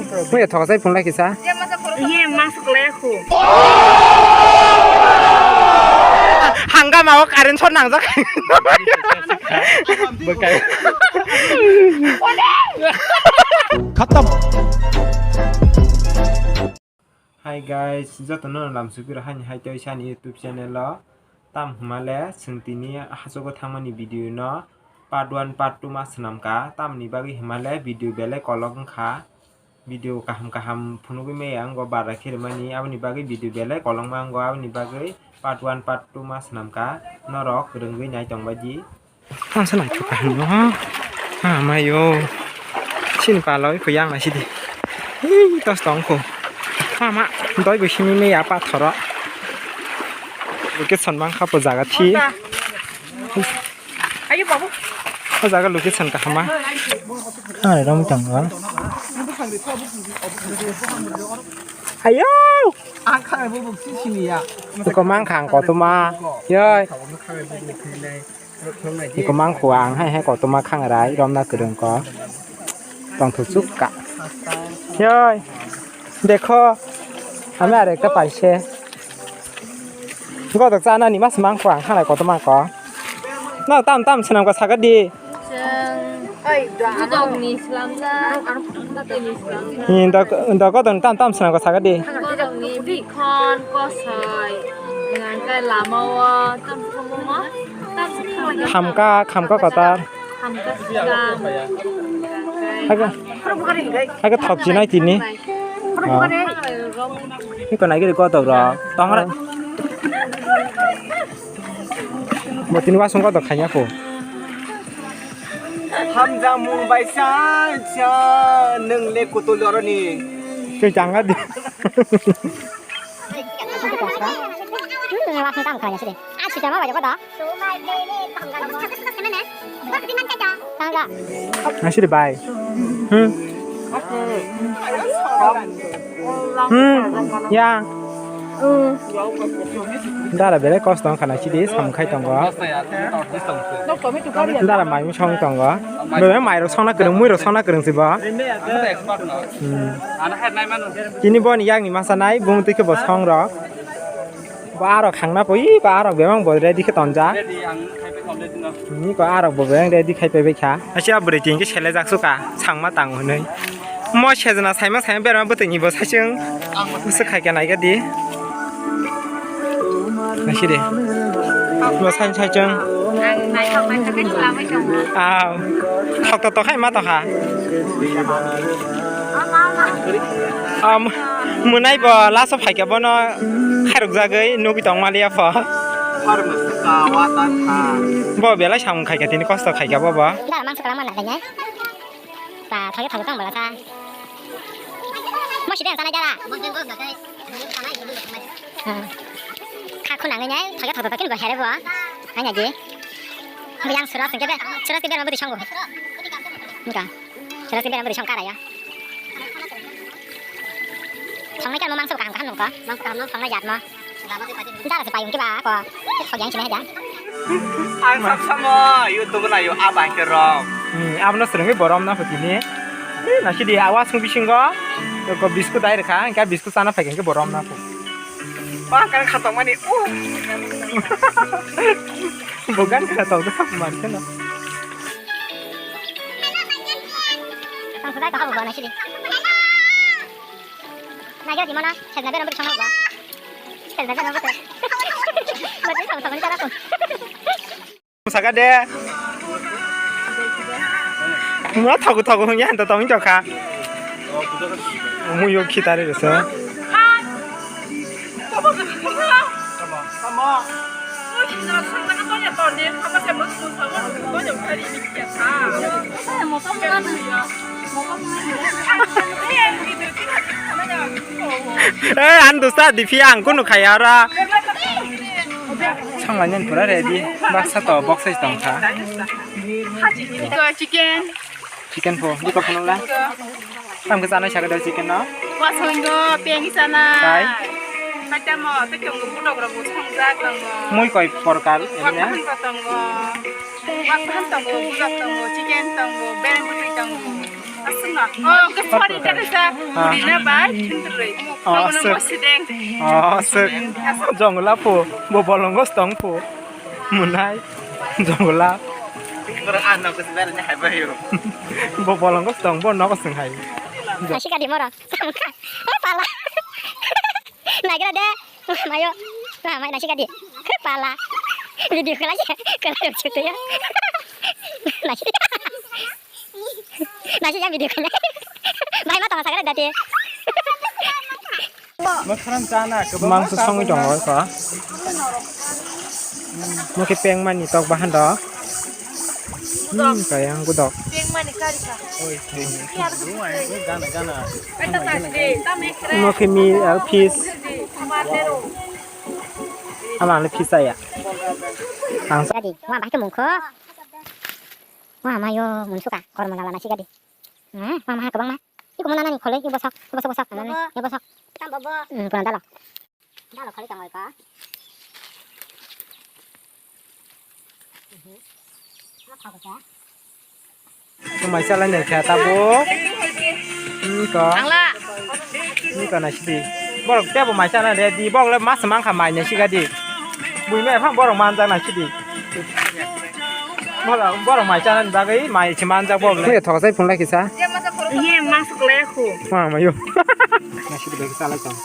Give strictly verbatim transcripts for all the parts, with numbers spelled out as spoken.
Muya thoksai phunglai kisa. Ye masa khoro. Ye masa khoro khu. Hangama o current shot nangjak. Bwkai. Khatam. Hi guys, jotono lamsukiro hani hai toi sani YouTube channel o. Tam hwnmale chwng tini hachugo thangmani video no part one, part two ma swnamkha. Tamni bagwi hwnmale video belai kolok wngkha. Video kaham kaham phunugwi maya wngkha bara khe rwmani. Aboni bagwi video belai kolokma wngkha. Aboni bagwi part one, part two ma swnamkha. Norok rwngwi nai tongbaidi. Tangsa nang chuka hino ha. Ha mayo. Sini paloi ko yang na sidi. Hi tos tong ko. Ha ma doi bo simi me ya pathoro. Location mang kha po jaga thi. Ayo babu. O jaga location kaham ma. Ha rom tang ha. Ayo. Ang kha bo bo sini ya. Ko mang khang ko tuma. Yoi. Iko mangkhu ang hai hai kotorma khangarai romna kwrwng ko tongthok chukka. Yoi, dekho, ami aro ekta paise. Godok chanani mas mangkhu ang hanai kotorma ko. No tam tam swnam ko saga di. Chwng budokni swnamjak, bwtwini swnamjak. Ni dok dok godok tam tam swnam ko saga di. Godokni bikhon kosoi, hwnka khe lama o tam swnamjak. Khamka, khamka kotor. Khamka swkang. Aga, aga thok chinai tini. Oh. Iko nai giri kotor rok. Tong ra. Bo tini wasung kotor khanya ko. Hamjamung bai sa sa nwng le kutul oroni. Khe changa di. Hmm, wasung tam khanya sini. Ah, sudah mau baca kota. Tangga. Nasiri bai. Hmm. Hmm. Ya. Dara bere kos tong khana sidi sam khai tongo. Dara mai song tongo. Bere mai rok sona kereng, mui rok sona kereng sibo. Hmm. Kini boni yang ni masa nai, bung tike bo song rok. Ba arok khangna poi, ba arok bebang bo ready khe tonjak. Ready, ang khai pe thom ready no. Ni ko arok bo bebang ready khai pe bai kha. Asia bwrwi tin khe sele jak suka, sangma tang hwnwi. Mo sejna saima saima berma bwtwi ni bo saichung. Ang bo bwswk khai khe nai ga di. Nasi de. Bo sai saichung. Ang naithok naithok khe swlamwi tongo. Aw. Thok to to khai ma to kha. Am, mwnai bo laso phaikha bono khairokjagwi nugwi tongmaliya pho. Bo belai samung khaikha tini kosto khaikha bo bo. Dara mangsa kwlangma nai kanya. Ba thagi thagi tong bwlasa. Mo sidi ang sanai dara. Kha khunangwi nai thagi thagi thagi bo here bo. Anya di. Yang surat sengke be, surat ke be rambut disanggo. Enggak. Surat ke be rambut disang karaya. Sangnai kan mo mangsa kaham kaham nungko. Mangsa kaham nung sangnai jat mo. Jara se payung ke ba ko. Kau yang sini aja. Ang sab samo YouTube na yo abang ke rom. Hmm, abno serengwi borom na putini. Nasi di awas nung bisingo. Ko biscuit dai rekha, engka biscuit sana phaikhe engke borom na phu. Ba kan khatong mani. Uh. Bukan khatong tu man kana. Tang sudah kau bukan nasi di. Naga di mana? Saya naga nombor sama gua. Saya naga nombor tu. Buat dia sama-sama ni cara tu. Saka de. Mura thagu thagu hungya hanta tong jokha. Muyo khitari rese. Eh, an dosa dipi ang kunu khaya ra. Sanglainani pura ready. Baksa to box size tongkha. Iko chicken. Chicken pho, di ko phunukla. Tam ke chanai sakhe do chicken no. Wasongo peng sana. Tai? Patamo, te tongo budok rok bo songjak tongo. Mui koi porkar, emne? Wakhan tongo, budok tongo, chicken tongo, bereng butui tongo. Oh, kosmari jani sa. Ah. Rina bai, chundri. Oh, Kamu sir. Nunggu sideng. Oh, sir. Jongla po, bo bolongo stong po. Munai, jongla. Oro ano kosmari ni hai bai yo. Bo bolongo stong, bo nogo sing hai. Nasi kadi moro. Eh, pala. Nagira de. Mayo. Nah, mai nasi kadi. Pala. Video kala ya. Kala ya. Nasi. Nasi ya video kala. Bai ma tama sagara dati. Mangsa songwi tongo kha. Mo khe peng mani tok bahan do. Hmm, kaya ang gudok. Peng mani kari ka. Gana, gana. Mo khe mi, ah, fish. Ama ang le fish ya. Ang sa- Jadi, wah, bahai ke mungkho. Wah, mayo, munsuka. Kor mangala nasi kadi. Hmm, wah, maha kebang ma. Iko mana nani khole, iko bosak, iko bosak, bosak, nani, iko bosak. Tam bobo. Hmm, kurang dalo. Dalo khole tang oi ka. Mai salai nai kha tabo. Hmm, ko. Angla. Hmm, ko nasi di. Borok tebo mai salai nai di. Borok le mas mang kha mai nasi ga di. Bui me phang borok manjak nasi di. Borok, borok mai chana ni bagwi mai se manjak bo le. Khe thok sai phunlai kisa. Ye mangsa klai khu. Ma ma yo. Nasi de kisa lai tong.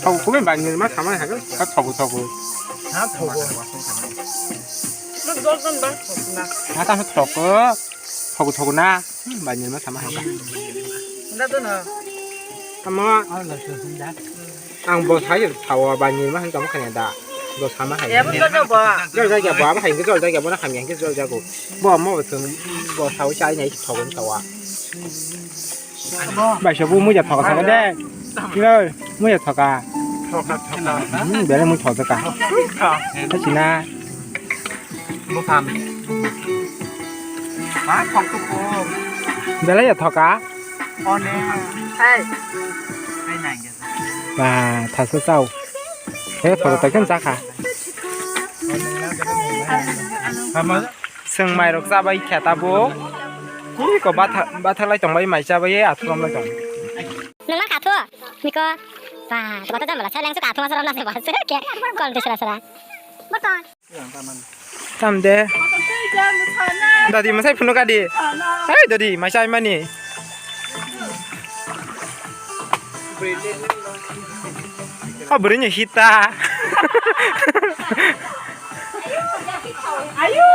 Thok kume bani ma sama ha ka thok thok. Ha thok. Lo dol don ba thok na. Ha ta thok. Thok thok na. Bani ma sama ha ka. Nda don ha. Ama. Ang bo sai thawa ba ni ma han tamo khanya da. Bo sama hai. Ya, bo jol jol bo. Jol jol ya bo, abo hai jol jol ya bo na khanya ke jol jago. Bo mo bo thung bo sao chai nai thogom thawa. Bai so bu mu ya thoka thoka de. Kilo mu ya thoka. Thoka thoka. Hmm, bele mu thoka ka. Thoka. Thachina. Buphang. Ma thok tu ko. Belai ya thoka. One. Hai. Hai nang. Ba, thasa chao. He photo tai kan chakha. Hama. Seng mai rok chabai khe tabo. Iko batha, batha lai tong bai mai chabai athrom lai tong. Nang ma kha thu. Niko. Ba, to kata jam la challenge ka thu ma sara na se ba se ke. Kol de sara sara. Tam de. Dadi masai phunu ka di. Hei dadi masai mani. Oh, beri ni hita. Ayo.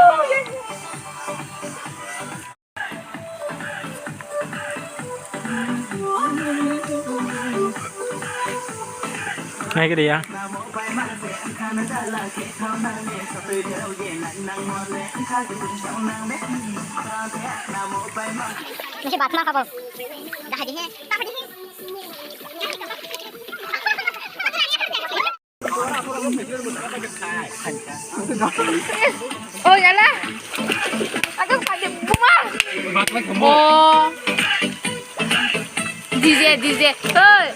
Nai kiri ya. Nasi bat ma kabo. Dah di he, dah di he. Oh, yala. Aku pada bunga. Oh. D J, D J. Hei.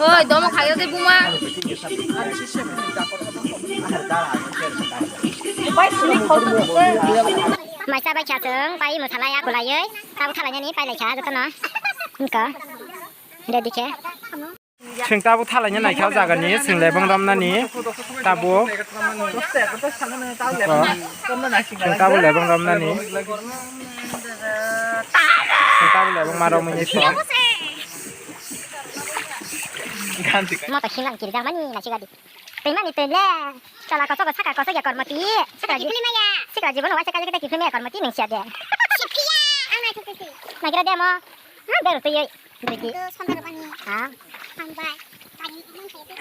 Oi, domo khayo de buma. Maisa bai kha chwng pai mwthalai akulaiwi. Tabuk thalainani pailaikha jotono. Wngkha. Ready khe. Chwng tabuk thalaina naikha o jagani, chwng lebeng romnani tabuk. Chwng tabuk lebeng romnani. Chwng tabuk lebeng ma romwi nai thok. Moto hilang kiri jang mani na sigadi. Tei mani tei le. Chala kosok saka kosok ya kormoti. Saka ji-, sika jibono waisa kaje kita kifle me kormoti neng siya de. Sipiya, ang nai thok si. Nagira de mo. Ha, beru tei. Itu sandal bani. Ha. Hambai.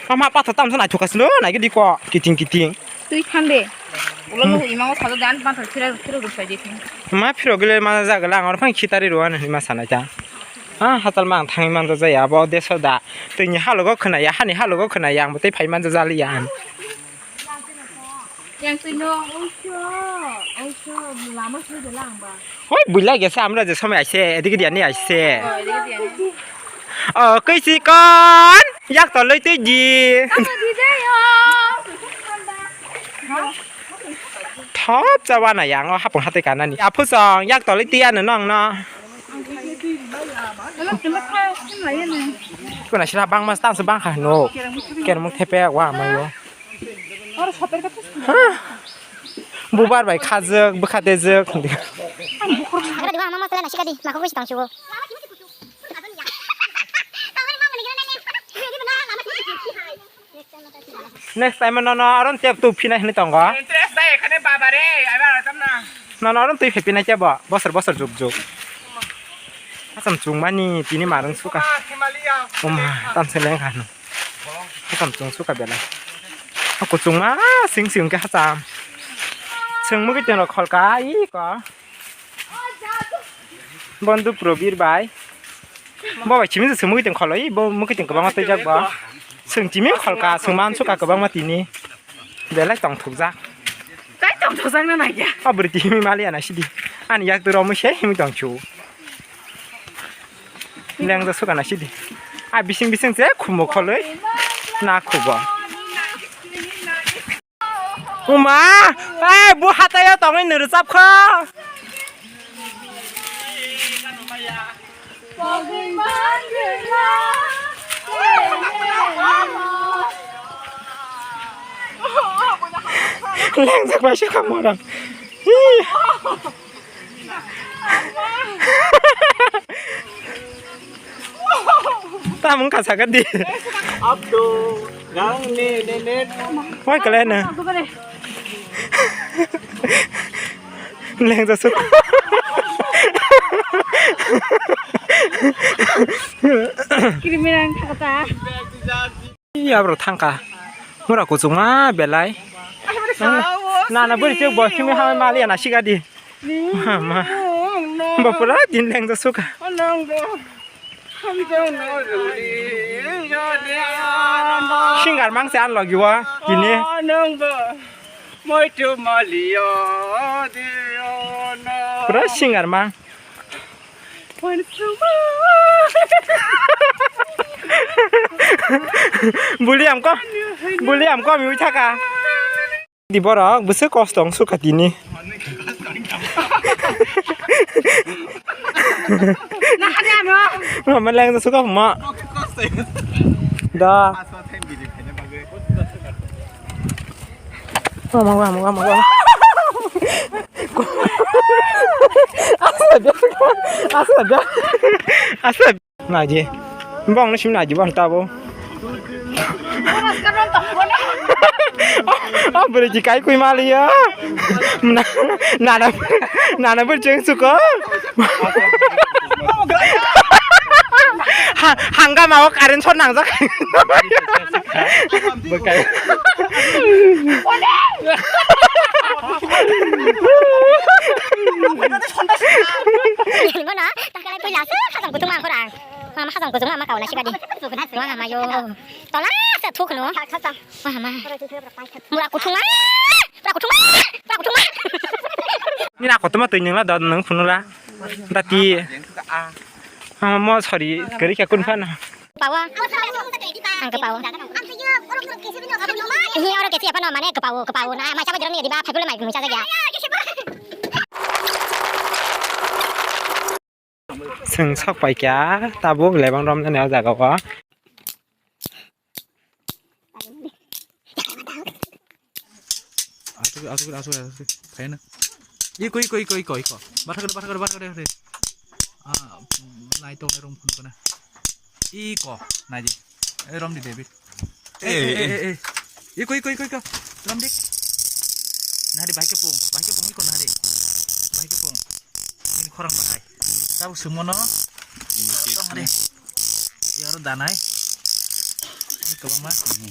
Ama patha tamsa naithok asino, naigidi ko, kiting kiting. Twi thande. Ulo lo imang o salo dan patha phira phira ruk sai de thing. Ma phiro gele ma jagala ang oro phang khitari ro ani ma sanai ta. Ha, hatal mang thang mang jaya abo deso da. Twi ni halogo khna ya, hani halogo khna ya, ang bo tei phai man jali ya. Yang twi no, oiso, oiso, lama sui de lang ba. Hoi, buila gese amra je somoi aise, edige diani aise. Oh, edige diani. Oh, koi si kon, yak toloi twi di. Tamo di de yo. Thop cha wana yang o hapung hatai kanani. Aphu song, yak toloi twi ano nong no. Kuna sila bang mas tang se bang kha no. Ker muk thepe wa mayo. Bubar bai khajak, bwkha tejak. Ada di bang mama sila nasi kadi, mako kusi tang sugo. Next time no no aron tep tu phina hini tongo. Interest dai khane baba re, ai ba tam na. No no aron tui phepina ke bo, bosor bosor juk juk. Asam chung mani tini marung suka. Oma, tam se leng kha no. Hakam chwng suka belai. Hakam chwng ma sing sing khe hacham. Chwng mugwi tenglo kholka iko. Bondu Probir bai. Bo bai chimi chwng mugwi teng kholo i bo mugwi teng kwbangma twijak bo. Chwng chimi kholka chwng man suka kwbangma tini. Belai tong thukjak. Tai tong thokjak na nai ya. O bwrwi tihimi maliya na sidi. Ani yak tu romo se himi tong chu. Lengja suka na sidi. A bising bising se khumo kholoi na khubo. Uma, ai bu hatayo tongwi nuru chap kho. Lengjak bai se khamorang. Hi. Tamung kasa ka di. Abdo, gang ne ne ne. Wai kale na. Lengja suk. Krimirang kata. Iya bro thangka. Mura kuchukma belai. Nana bwrwi chwk bo simi hamai maliya na sigadi. Mama. Bo pura din lengja suka. Singer mang se an logi wa tini. Pura singer mang. Buli amko, buli amko ami ui thaka. Di borok bwswk kosto wng suka tini. Mama leng suka ma. Da. Wama, wama, wama, wama. Asa, asa, asa. Naidi. Bong no sim naidi bong tabo. O bwrwi di kai kui maliya. Na, nana, nana bwrwi cheng suko. Ha, hangama o current shot nangjak. Bwkai. Ni mana? Takalai pui lasu, khasam kutung mangkora. Mama khasam kutung mama kauna sibadi. Wah, mayo. Tola se thuk no. Wah, ma. Mura kutung ma. Mura kutung ma. Mura kutung ma. Ni na kotoma tui nengla da nang phunula. Dati. Ah, mo sorry, gari kya kun phana. Pawa. Ang kapawa. Ini oro kesi apa no mane kapawa, kapawa na. Mai sama jerong ni diba, phai pula mai mucha saja. Seng sok pai kya, tabuk lebang rom jani o jaga o. Asuk, asuk, asuk, asuk. Kaya na. Iko, iko, iko, iko, iko. Bathakar, bathakar, bathakar, bathakar. Ah, nai tong nai rong phun kana. Iko, nai di. Eh, romdi David. Eh, eh, eh, eh, eh. Iko, iko, iko, iko. Romdi. Nahari, bahai khe pung. Bahai khe pung, iko nahari. Bahai khe pung. Ini khorang bahai. Tabuk sungmono. Ini cake. Tong hari. Yaro danai. Ini kwbangma. Mhm.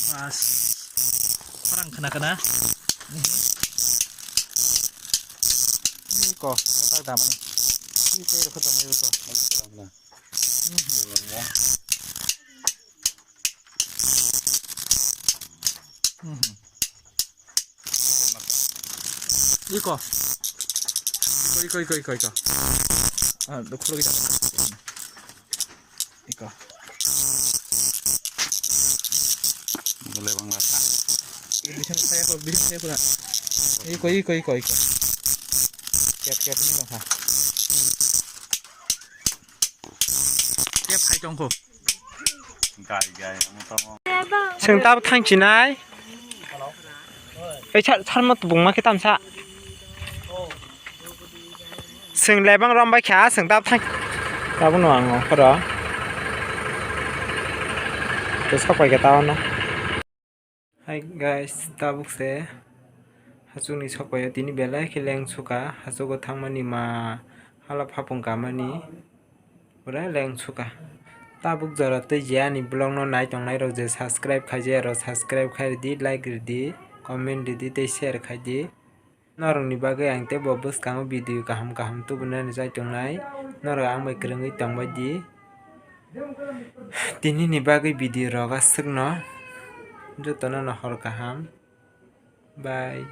Pas. Khorang khna khna. Ini ko, tak damani. Ini tei rokho tongmani ko. Mhm. Iko. Iko, iko, iko, iko, iko. Ah, do khulugwi da. Iko. Boleh bang lasa. Bisan saya ko, bisan saya ko. Iko, iko, iko, iko. Kiat, kiat ini bang ha. Kiat khai tong ko. Gai, gai, amo tamo. Chwng tabuk thang chinai. Ei sar, sarmo tubung ma khe tamsa. Chwng lebang rom bai kha, chwng tabuk thang. Tabuk no ang ongkhoro. Te sok pai khe tabuk no. Hi guys, tabuk se hachukni sok pai o tini belai khe leng suka, hachugo thangmani ma hala phapung kamani. Pura leng suka. Tabuk jora tei je ani vlog no nai tongnai rok je subscribe khai jaya rok subscribe khai ridi, like ridi, comment ridi tei share khai di. Norok ni bagwi ang tei bo bwskango video kaham kaham tubunani jai tongnai. Norok ang bai kwrwngwi tongbai di. Tini ni bagwi video rok aswk no. Joto no hor kaham. Bye.